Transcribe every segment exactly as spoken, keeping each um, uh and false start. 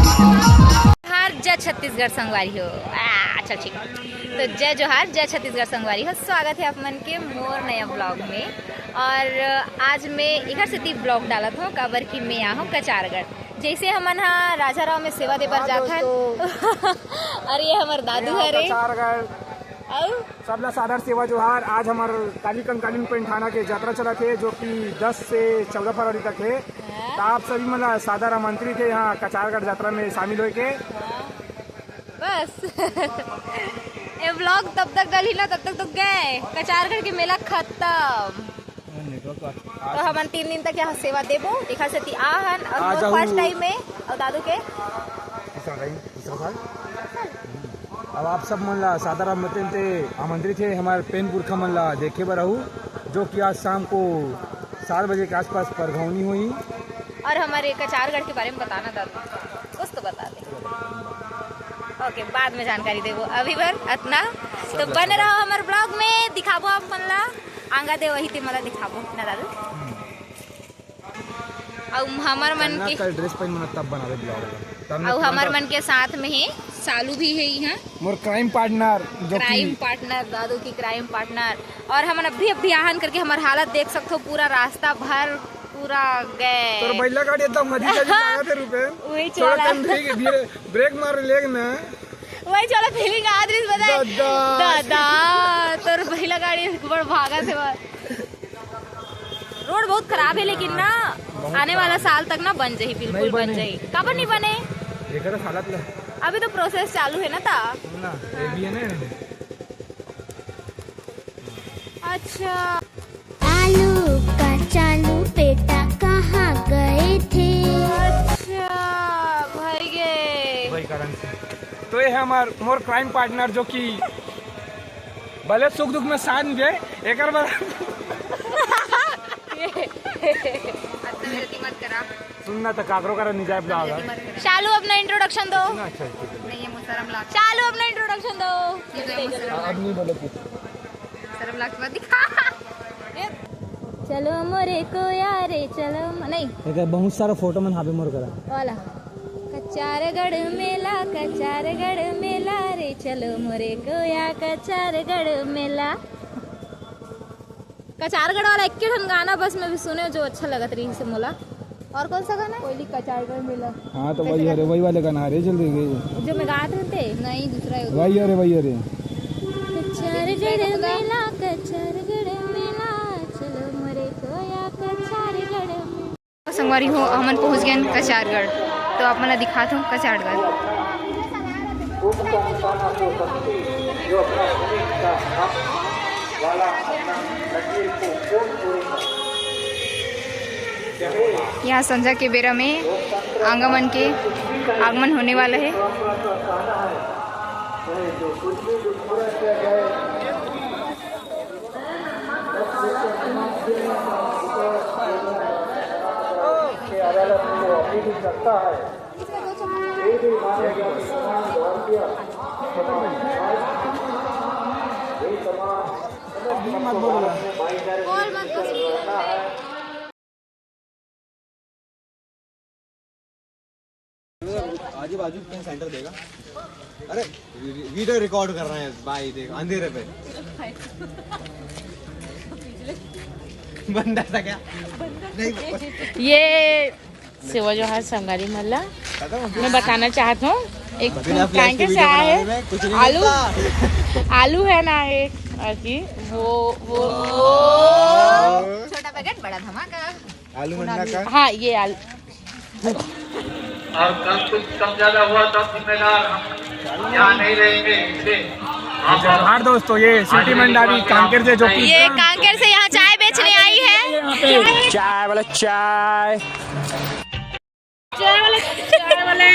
जोहार, जय छत्तीसगढ़ संगवारी हो। आ, चल ठीक है। तो जय जोहार, जय छत्तीसगढ़ संगवारी हो। स्वागत है आप मन के मोर नया ब्लॉग में। और आज मैं एकर सेती ब्लॉग डालत हूँ, काबर कि मैं आहूँ कचारगढ़। जैसे हमन हा राजा राव में सेवा दे बर हाँ जाथन। दोस्तों। अरे, ये हमर दादू यहाँ हरे। कचारगढ़। अउ? सबला सादर सेवा जोहार। आज हमर काली कंकालिन पैंठाना के यात्रा चलत हे, जो कि दस से चौदह फरवरी तक हे। हाँ। त आप सभी मन ला सादर आमंत्रित हे यहाँ कचारगढ़ यात्रा में शामिल होए के। हाँ। बस। ये ब्लॉग तब तक डलही ना, तब तक तो गए कचारगढ़ के मेला खत्म। नेटवर्क तो हमन तीन दिन तक यहाँ सेवा देबो, एखर सेती आहन, और आज मोर फर्स्ट टाइम है, और दादू के तीसरा टाइम, तीसरा साल। अब आप सब मन ला सादर आमंत्रित हे, आमंत्रित हे हमर पेन पुरखा मन ला देखे बर आहू, जो कि आज शाम को सात बजे के आसपास परघौनी होही। और हमर कचारगढ़ के बारे में बताना दादू, कुछ तो बता दे। ओके, बाद में जानकारी देबो, अभी बर अतना। तो बने रहो हमर ब्लॉग में, दिखाबो आप मन ला। आंगा दे वही ते मोला दिखाबो ना दादू। अउ हमर मन के कल ड्रेस पहन मना तब बनावे ब्लॉग। अउ हमर मन के साथ में ही सालू भी है यहाँ। मोर क्राइम पार्टनर, जो कि क्राइम पार्टनर, दादू की क्राइम पार्टनर। और हमन अभी अभी आहन करके हमर हालत देख सकथो, पूरा रास्ता भर पूरा गए। तोर बैला गाड़ी एकदम मधी चली लागत है रुपे। वही थोड़ा चला। कम धीरे, धीरे ब्रेक मार लेग ना। वही चला फीलिंग आत रहिस बता। दादा। दादा, तोर बैला गाड़ी बड़ भागत हे बा। रोड बहुत खराब है, लेकिन ना, बहुत आने वाला खराब है। साल तक ना बन जाही, बिल्कुल नहीं बन बने। जाही। काबर नहीं बने? एकर हालत ला। अभी तो प्रोसेस चालू है ना ता। ना, ये भी है ना। अच्छा। आलू का चालू बेटा कहाँ गए थे? अच्छा, भाई गए। वही कारण से। तो ये है हमार, मोर क्राइम पार्टनर, जो कि भले सुख दुख में साथ दे, एकर बर। अतना गलती मत करा। सुनना तो काकरो करा नहीं जाए ब्लॉग। शालू, अपना इंट्रोडक्शन दो। ना, अच्छा, ठीक है। नहीं, ये मुसरम लाग। शालू, अपना इंट्रोडक्शन दो। ये तो मुसरम अब नहीं बोले कुछ। शर्म लागत बा, दिखा। चलो मोरे कोया रे, चलो म-, नहीं। एकर बहुत सारा फोटो मन हाबे मोर करा। वाला। कचारगढ़ मेला, कचारगढ़ मेला रे, चलो मोरे कोया कचारगढ़ मेला। कचारगढ़ वाला एक ठन गाना बस मैं भी सुने जो अच्छा लगत रहिस मोला। और कौन सा गाना है? कोयली कचारगढ़ मेला। हाँ, तो वही, अरे, वही वाले गाना, अरे, जल्दी गई। जो मैं गात रहते? नहीं, दूसरा है। वही, अरे, वही, अरे। कचारगढ़ मेला, कचारगढ़ मेला, चलो मोरे कोया कचारगढ़ मेला। संगवारी हो, हमन पहुंच गए कचारगढ़, तो आप मन ला दिखात हूँ कचारगढ़। यहाँ संझा के बेरा में आंगा मन के आगमन होने वाला है। आजू बाजू कहीं सेंटर देगा। अरे, वी-, वीडियो रिकॉर्ड कर रहे हैं भाई, देख अंधेरे पे। बंदा था क्या? नहीं। ये सेवा जोहार संगवारी मन ला। मैं बताना चाहत हूँ, एक कांके से आया है। आलू, आलू है ना एक, और की वो, वो छोटा पैकेट बड़ा धमाका। आलू मंडा का। हाँ, ये आलू। और कल कुछ कम ज्यादा हुआ तो जिम्मेदार हम यहाँ नहीं रहेंगे, इससे आप जोहार दोस्तों, ये स्वीटी मंडावी कांकेर से, जो कि ये कांकेर से यहाँ चाय बेचने आई है। चाय वाला चाय। चाय वाले, चाय वाले।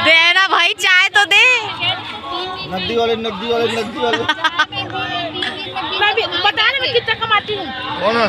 दे ना भाई, चाय तो दे। नकदी वाले, नकदी वाले, नकदी वाले। मैं भी बता ना, मैं कितना कमाती हूँ। कौन है?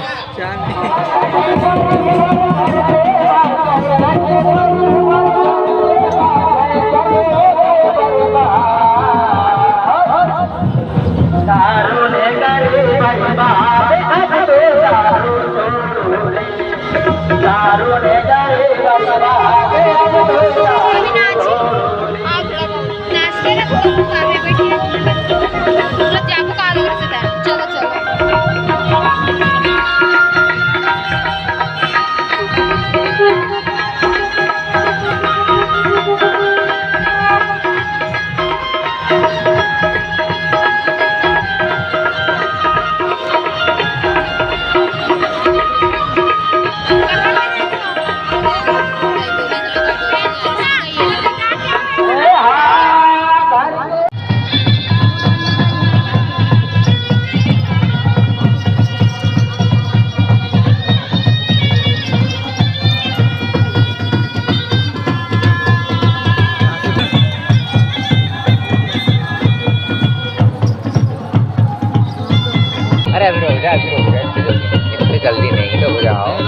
हो जाओ।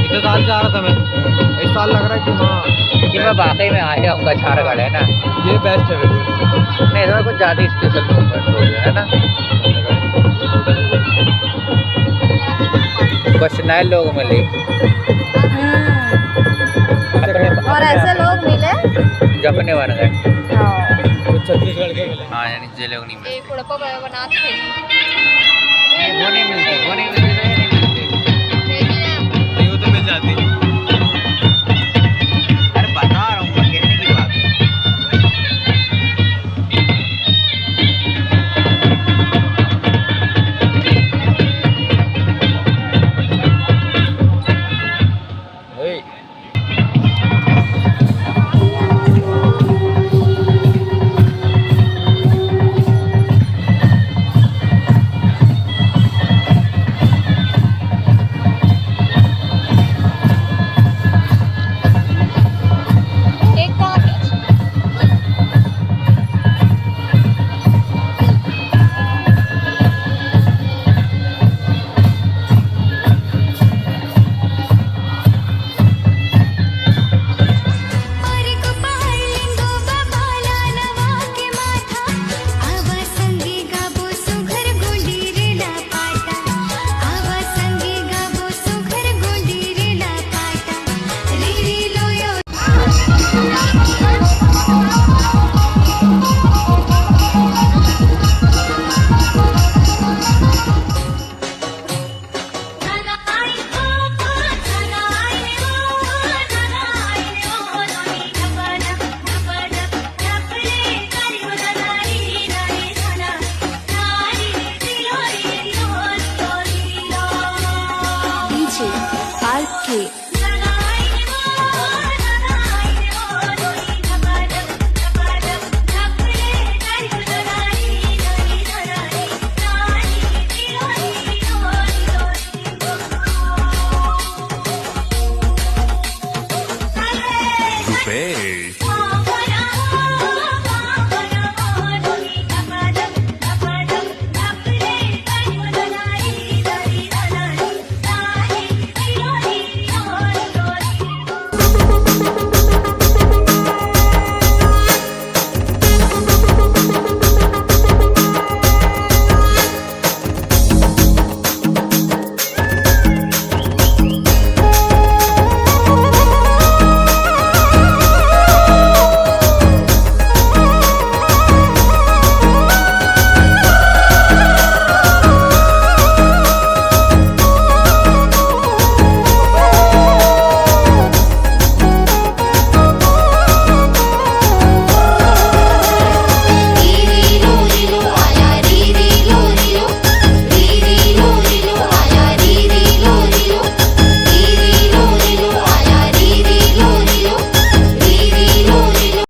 इतने साल से आ रहा था मैं। हम्म। इस साल लग रहा है कि हाँ, कि मैं वाकई में आया हूँ कछारगढ़, है ना? ये बेस्ट है बिल्कुल। नहीं, इस बार कुछ ज़्यादा ही स्पेशल मूवमेंट हो गया, है ना? कुछ नए लोग मिले। हम्म। अपने और ऐसे लोग मिले। जो अपने बन गए। हाँ। कुछ छत्तीसगढ़ के मिले। हाँ, यानी जे लोग नहीं मिलते। एक कुड़पा ब-, बनाते थे। वो नहीं मिलते, वो नहीं मिलते, वो नहीं मिलते। देखिए। नहीं, वो तो मिल जाती। अरे, बता रहा हूँ मैं, कहने की बात है। DJ R K।